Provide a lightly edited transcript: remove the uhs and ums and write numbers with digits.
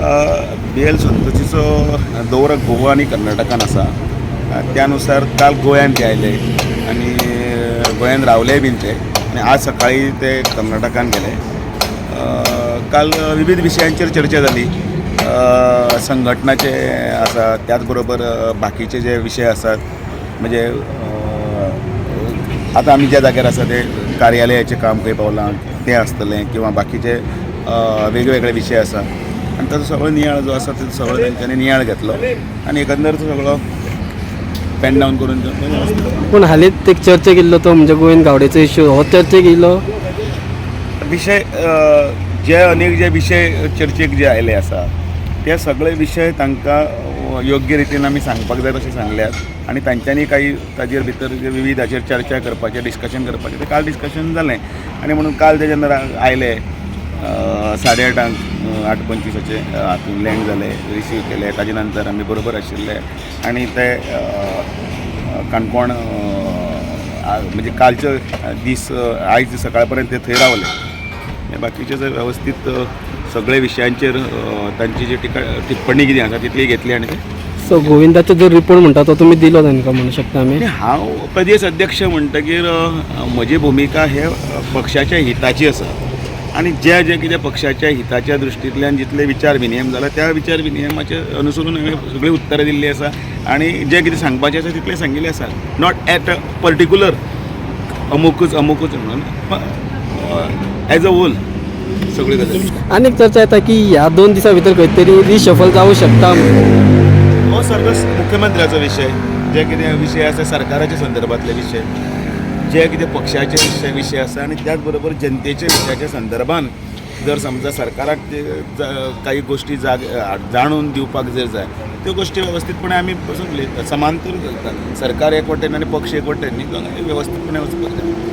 बी L संतोषीचो दौरो गोवा आनी कर्नाटकान आसा. त्यानुसार काल गोंयान ते आयले आनी गोंयान रावलेय बीन ते आनी आज सकाळी ते कर्नाटकान गेले. काल विविध विशयांचेर चर्चा जाली. संघटनाचे आसा, त्याच बरोबर बाकीचे जे विशय आसात, म्हणजे आतां आमी ज्या जाग्यार आसा ते कार्यालयाचें काम खंय पावलां तें आसतलें किंवा बाकीचे वेगवेगळे विशय आसा आनी ताचो सगळो नियाळ जो आसा तो सगळो तेंच्यांनी नियाळ घेतलो आनी एकंदर तो सगळो पेन डावन करून तो व्यवस्थीत. पूण हालींच एक चर्चेक येयल्लो तो म्हणजे गोविंद गावडेचो इश्यू, हो चर्चेक येयलो. विशय जे अनेक जे विशय चर्चेक जे आयले आसा ते सगळे विशय तांकां योग्य रितीन आमी सांगपाक जाय तशें सांगल्यात आनी तांच्यांनी काही ताजेर भितर जे विविध हाचेर चर्चा करपाचें, डिस्कशन करपाचें, तें काल डिस्कशन जालें. आनी म्हणून काल ते जेन्ना आयले 8:30, 8:25 हातून लँड जाले, रिसीव केले, ताजे नंतर आमी बरोबर आशिल्ले आनी ते काणकोण म्हणजे कालचो दीस आयज सकाळ पर्यंत ते थंय रावले. आनी बाकीचे जर वेवस्थीत सगळे विशयांचेर तांची जी टिका टिप्पणी कितें आसा तितली घेतली आनी ते सो गोविंदाचो जो रिपोर्ट म्हणटा तो तुमी दिलो तांकां म्हणू शकता आमी? आनी हांव प्रदेश अध्यक्ष म्हणटकीर म्हजी भुमिका हे पक्षाच्या हिताची आसा आनी जे जे कितें पक्षाच्या हिताच्या दृश्टींतल्यान जितले विचार विनियम जाला त्या विचार विनियमाचे अनुसरून हांवें सगळीं उत्तरां दिल्लीं आसा आनी जें कितें सांगपाचें आसा तितलें सांगिल्लें आसा. Not at a particular अमुकूच अमुकूच म्हणून, एज अ होल सगळ्यो गजाली. आनीक चर्चा येता की ह्या 2 दिसां भितर खंय तरी रिशफल जावं शकता. हो सगळो मुख्यमंत्र्याचो विशय, जे कितें विशय आसा सरकाराच्या संदर्भातले विशय, जे कितें पक्षाचे विशय आसा आनी त्याच बरोबर जनतेच्या विशयाच्या संदर्भान जर समजा सरकाराक ते काही गोश्टी जाणून दिवपाक जर जाय त्यो गोश्टी वेवस्थीतपणे आमी बसून उलयतात. समांतर चलतात, सरकार एक वटेन आनी पक्ष एक वटेन न्ही, दोगांय वेवस्थीतपणे वचपाक जाय.